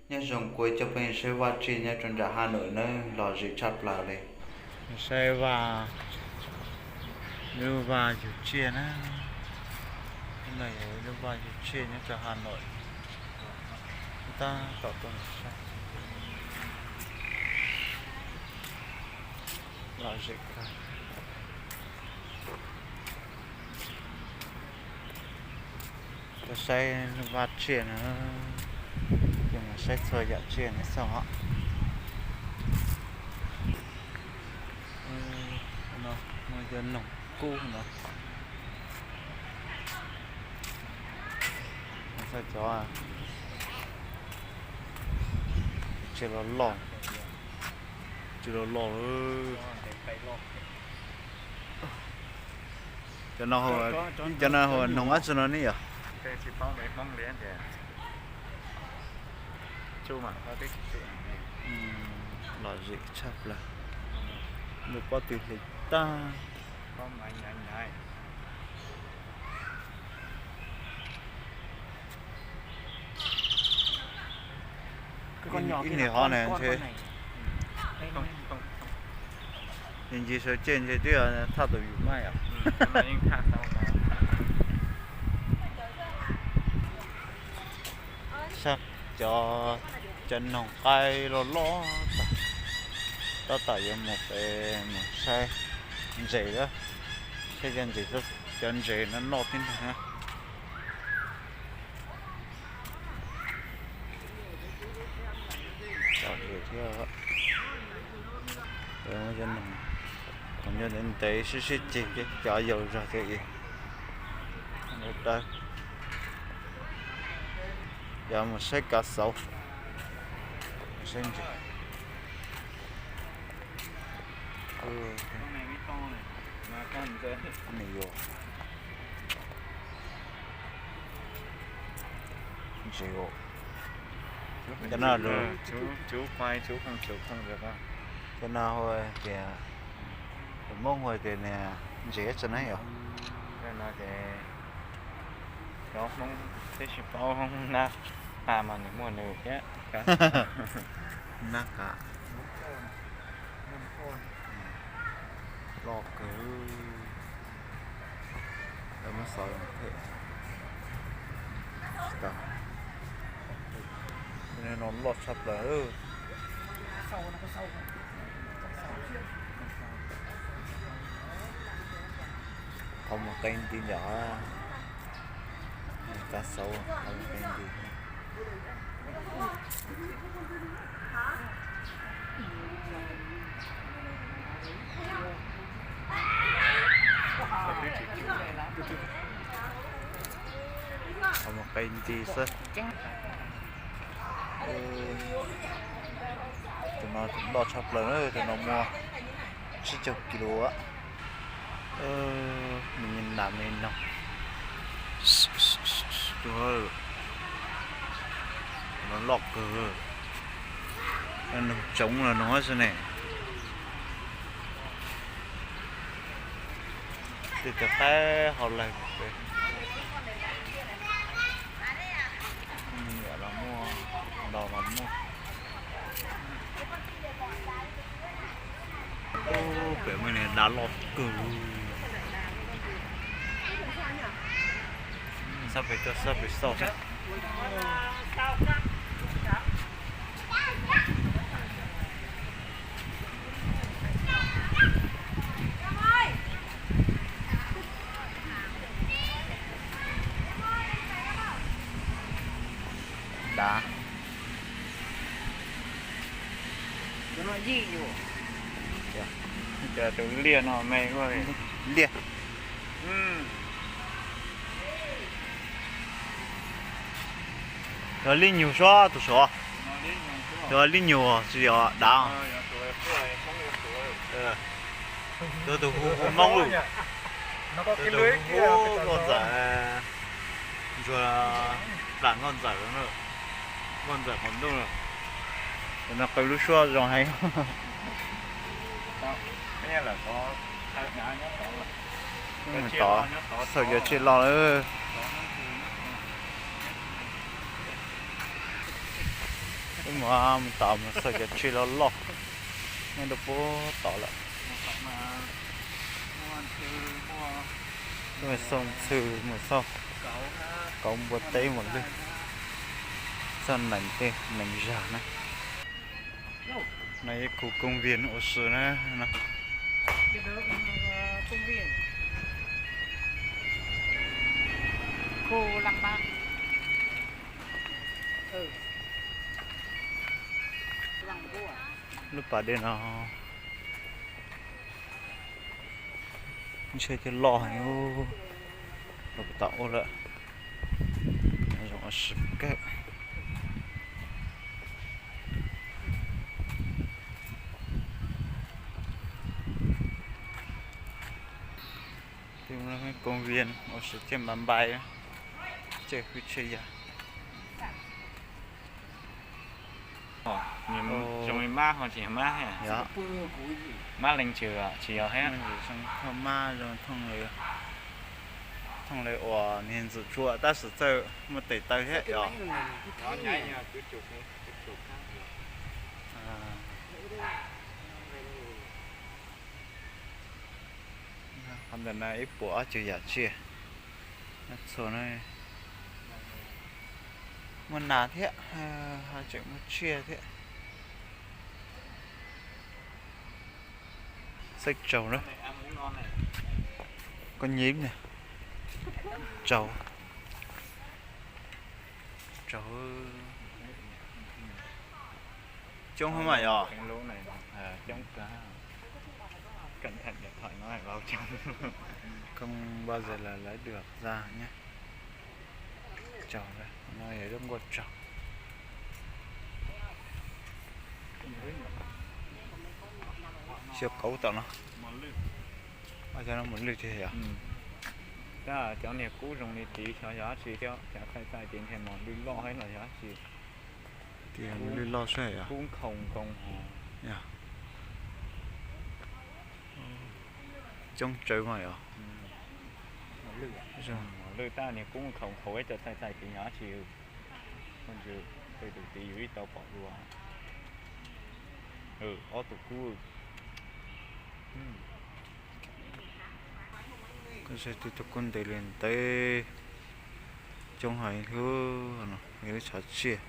Nyob zoo kuv cov phooj ywg saib vaj tsiaj nyob rau nram Haj Nawm nawb, lom zem tshaj plaws li. Saib vaj, lub vaj yug tsiaj na. Lub no yog lub vaj yug tsiaj nyob rau Haj Nawm. Tab tom tuaj saib. Lom zem kawg. Tuaj saib lub vaj tsiaj no, ces mus saib txhua yam tsiaj neb xauj os. No muaj cov noog kub no. Saib cov tsis los loj, tsis los loj. Cov no, cov no hu noog dab tsi no ne yom? Lom zem tshaj plaws. Nws pob tw hle tag. Ib niag hov na ntshe, ncig sawv cej ntshe twb thaj tau yus maj yom. Saib cov, cov noog qaib loj loj tag. Tab tom yuav mus pem mus saib ntses lawm, saib cov ntses, cov ntses no noj tib neeg. Cov ntses thiab, qhov ntev ntev sib sib ceg, cov yaus zog thiab. Cov mus saib kav xauv, saib ntses. Nws yuav ntses. Cov no, cov no hu tias, Hmoob hu tias niag ntses tsi na yom. Cov Hmoob twb tsis paub, Hmoob nab qa mas nws muaj nws thiab. Nab qa loj kawg. Lawv muab xauv them tsis tau. No loj tshaj plaws. Qhov muag qe nti ntawm, kav xauv qhov muag qe nti. Qhov muag qe nti xwb. Tus no loj tshaj plaws na, tus no muaj tsib caug kis lus. Nws nyeej nam me no. Tus no loj kawg. Noog tsoov los noog xwb ne. Tej tus qaib hauv lawg pem. Niam los muaj, ntaus los muaj. Pem muaj niag dav loj kawg. Sab pem tuaj, sab pem xauj sab. Dav. Tus liaj no me, liaj. Yog lij nyug sua tus saud. Yog lij nyug tsis yog dav. Tus tus hu hu Hmoob lawm. Tus tus hu hu nkauj ntxawm, ntsuag plam nkauj ntxawm, nkauj ntxawm qhov ntuj lawm. Tus no qw lub suab zoo heev. Tod, txhawm yuav tsiaj loj lawm. Tod, txhawm yuav tsiaj loj lawm. Wb mus, mus tom mus xauj cov tsiaj loj loj nyob rau puag tom lawm. Wb mus xauj ntxhw, mus xauj kauv, npua teb, mus lwj, xauj nees tej nees zag na. No ib khu công viên ua si na no. Lub pas dej no ntshe cov loj heev, los puas tom ua lawm. Zoo ua si kawg. Công viên ua si thiaj npai npai, tsiaj hwj tshaj yam. Zoo li mab ho tsis yog mab thiab. Mab leej twg tsis yog thiab. Thooj mab zoo, thooj li uas niag ntxwm tsua tab sis txawj muaj tes taw thiab os. Qhov ntawm no ib puas ob cag yam tsiaj. Txhua no muaj nas thiab, ho tseem muaj tsiaj thiab. Xeeb tsaug na. Koj nyeb na. Tsaug. Tsaug. Coob hab mas yog. Không bao giờ là lấy được ra nhé. Tsaug, no yog lub nkuaj tsaug. Xyaw kauv tom no. Cov no mos lwj tiag yog. Cov niag kub zoo li tid xyov yog dab tsi thiab, cov txaij txaij ces ntshe mos lwj loj thiab los yog dab tsi. Tias mos lwj loj seb yog. Kub nkhaus nkoos. Coob tsawv mas yog. Mos lwj tab niag kub nkhaus nkhaus ib co txaij txaij tid yog dab tsi. Tej tus tid yus ib tau pom dua. Ob tug kub. Koj saib tus kub ntev li ntev, coob heev li. Tshav tsiaj,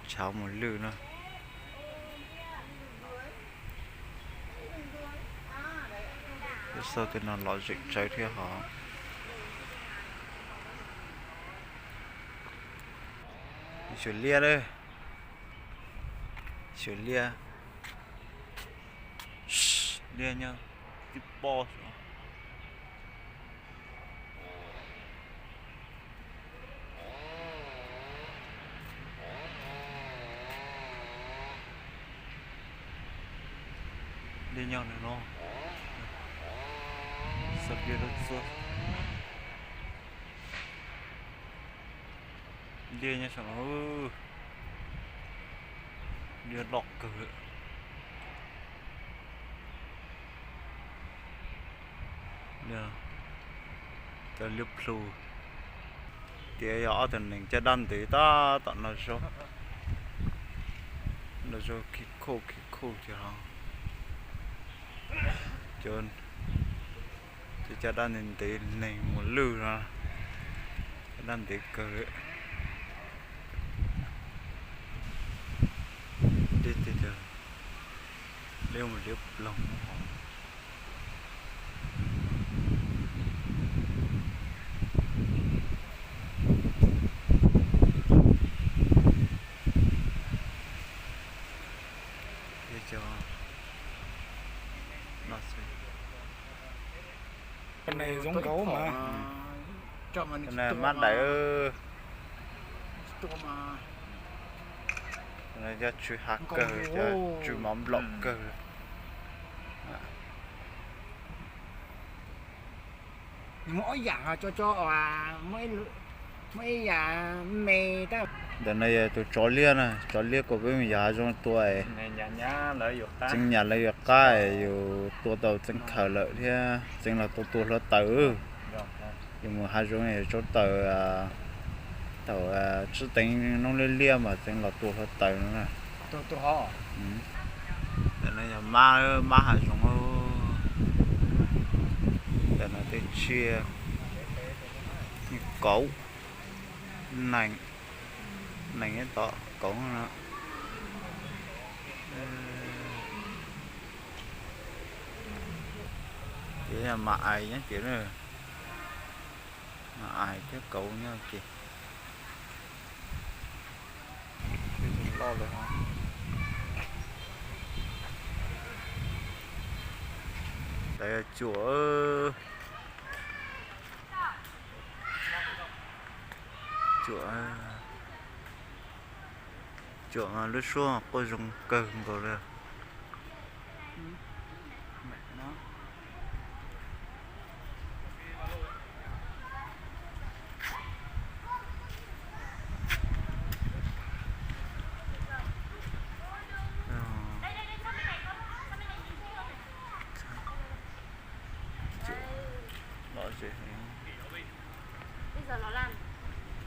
tshav mos lwj na. Peb xauj tej no los zeem tsawv thiab hos. Xyuas liab lawm, xyuas liab, liab nyob tib pob. Liab nyob ntawm no, xav liab lub txua. Liab nyob saum no, liab loj kawg. Cov liab plhu, tias yog ob tug neeg caj dab ntev tab tom noj zaub, noj zaub khi khuj khi khuj ces ho cov, cov caj dab ntev ntev, neeg mos lwj no, caj dab ntev kawg li. Dej tiag tiag, liab mus liab ploog hov. Mab daim, cov tsw hav kawg, cov tsw mov nplaum kawg. Muaj ib yam me, ntawm no yog tus tsov liab na, tsov liab kom peb mus yos hav zoov tua, txeev nyam lawv yuav qab, yus tua tau txeev khaws lawm thiab txeev los tua tua hluav taws. Yus mus hav zoov yog tsaub taws, Thaum tsib teev noob liab liab mas txeev los tua hluav taws no na. Ntawm no yog mab, mab hav zoov. Ntawm no tej tsiaj, kauv, nees, nees nyob tod, kauv no. Ces yog mas ais nyob ces, mas ais thiab kauv nyob ces. Loj lawm. Ntawd yog cuam, cuam, cuam lub suab quaj zoo kawg nkaus li. Lom zem heev. Bây giờ nó làm,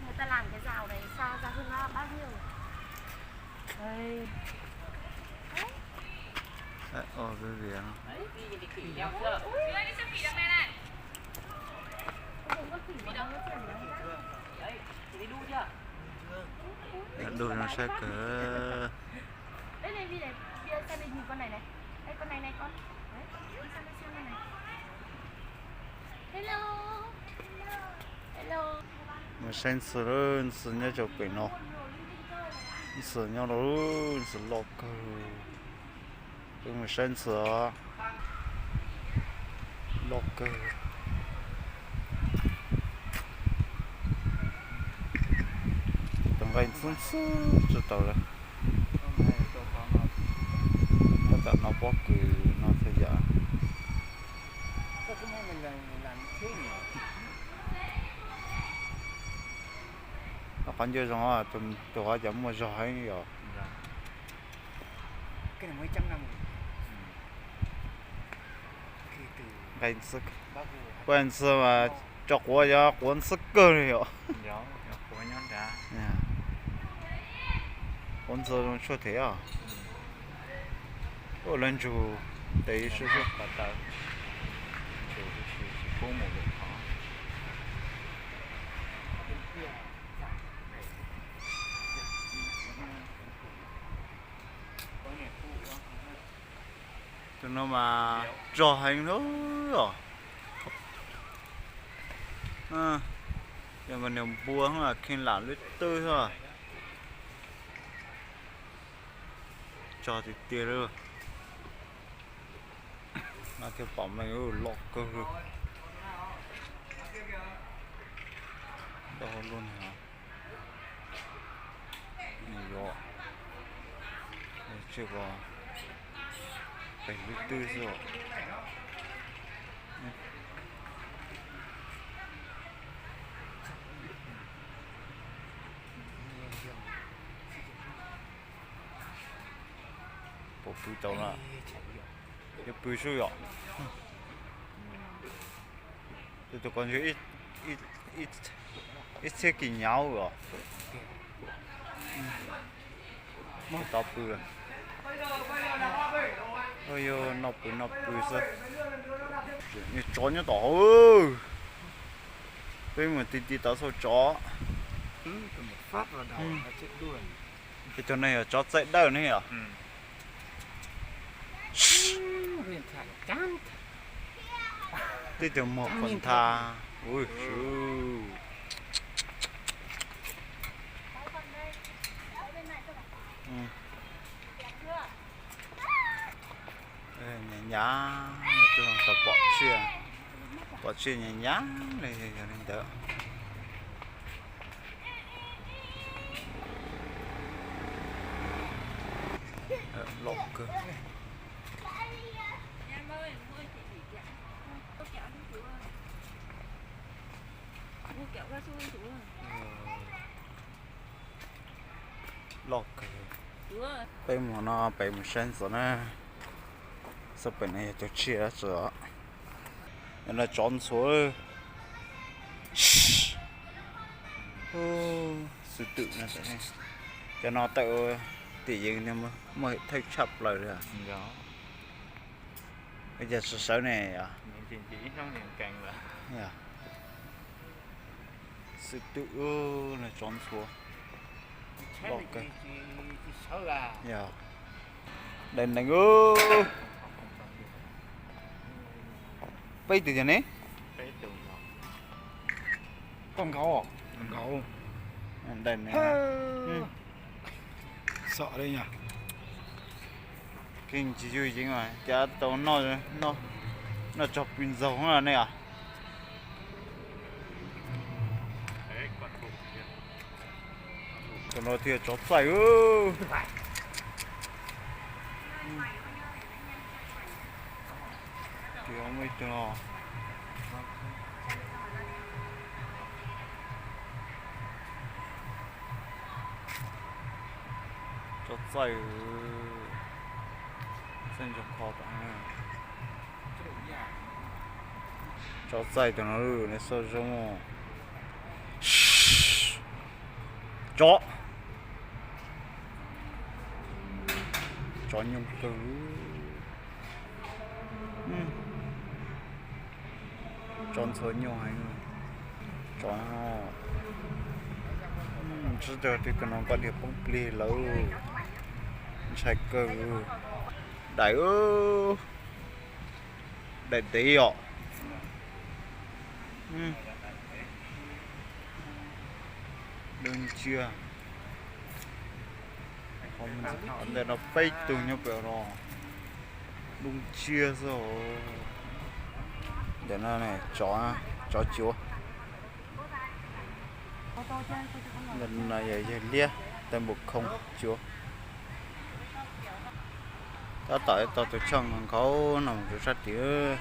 người ta làm cái rào đấy xa ra hơn nó bao nhiêu rồi? Đây. Đấy. Ồ, cái gì đó. Đấy, đi thì khỉ nhau chưa? Ui, ui, ui, cái gì đằng này này. Không có khỉ mà nó có chuyện gì đâu. Đấy, thì đi đu chưa? Đu nó sẽ cỡ. Đây này, đi này, đi sang đây nhìn con này này. Đây, con này này con. Đấy, đi sang đây xem con này. Hello. Hello. Mus saib ntxhw, ntxhw nyob rau pem no. Ntxhw nyob rau, ntxhw loj kawg. Peb mus saib ntxhw os. Loj kawg. Tus nqaij ntxhwb ntxhwb tsis tau lawm. Tab tom no pob kws no txhua yam. Qhov ncauj zoo, tus qhov cov muaj zog heev yom. Nqaij ntxhwb, nqaij ntxhwb mas tso quav yog quav ntxhwb kawg li yom. Quav ntxhwb zoo tshuaj thiab os. Ua lawv ntsug tes sib sib. Tus no mas rog heev lawm os. Yog mas niag npua kheej lam lub twb xwb. Rog tiag tiag li. Mas thiaj pom meej, loj kawg li. Tau luaj ni. Nws yuav tsis ko pem lub twb xwb os. Puas pw tau na? Yuav pw sub yom. Tus ko ntshe ib txhiab kis nyauv os. Muab tau pw. Yog noj pw noj pw xwb. Tsov nyob tom hauv. Peb mus ti ti tau xauj tsov. Ces cov no yog tsov txaij dawb ne yom. Tib tug muag qhuav ntha. Nyas nyas, tau pom tsiaj, pom tsiaj nyas nyas li, yog li ntawd. Loj kawg. Loj kawg. Peb mus no pem mus saib ntxov na. Xab pem no yog cov tsiaj dab tsi os. Yog no tsov ntxhuav. Xwb twm no, cov no tawm tim yees muaj thawj tshaj plaws li. Ua cas sawv sawv ne? Xwb twm, tsov ntxhuav. Daim nees. Peb tug tiag ne? Koj nkaus. Daim nees. Xom li nyog. Keej tsis yuj yeev, cas tau noj tsog pw ntxaug ne os. Tus no thiaj tsov txaij. Ib tug no. Tsov txaij, txaij ntsoog kho tom. Tsov txaij tus no, nws xauj zoo. Tsov, tsov nyooj kawg. Tsov ntxhuav nyooj heev. Tsov, tsis tau tus no koj diag poob plig lawm. Ntshai kawg. Daim, daim ntev os. Dub nciab. Ntawm no peb tug nyob pem no. Dub nciab xwb. Ntawm no tsov, tsov cuav. Ntawm no yog yawg liab, tawg npum khoo cuav. Tab tom tau tus choj nkhaus no mus rau sab tid.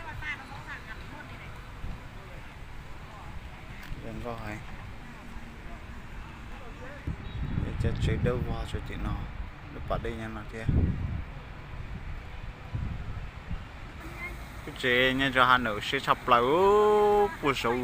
Zoo nkauj heev. Cov tsev dawb vog tsev tim no, lub pas dej nyob no thiab. Lub tsev nyob rau Has Nawm siab tshaj plaws, puag saud.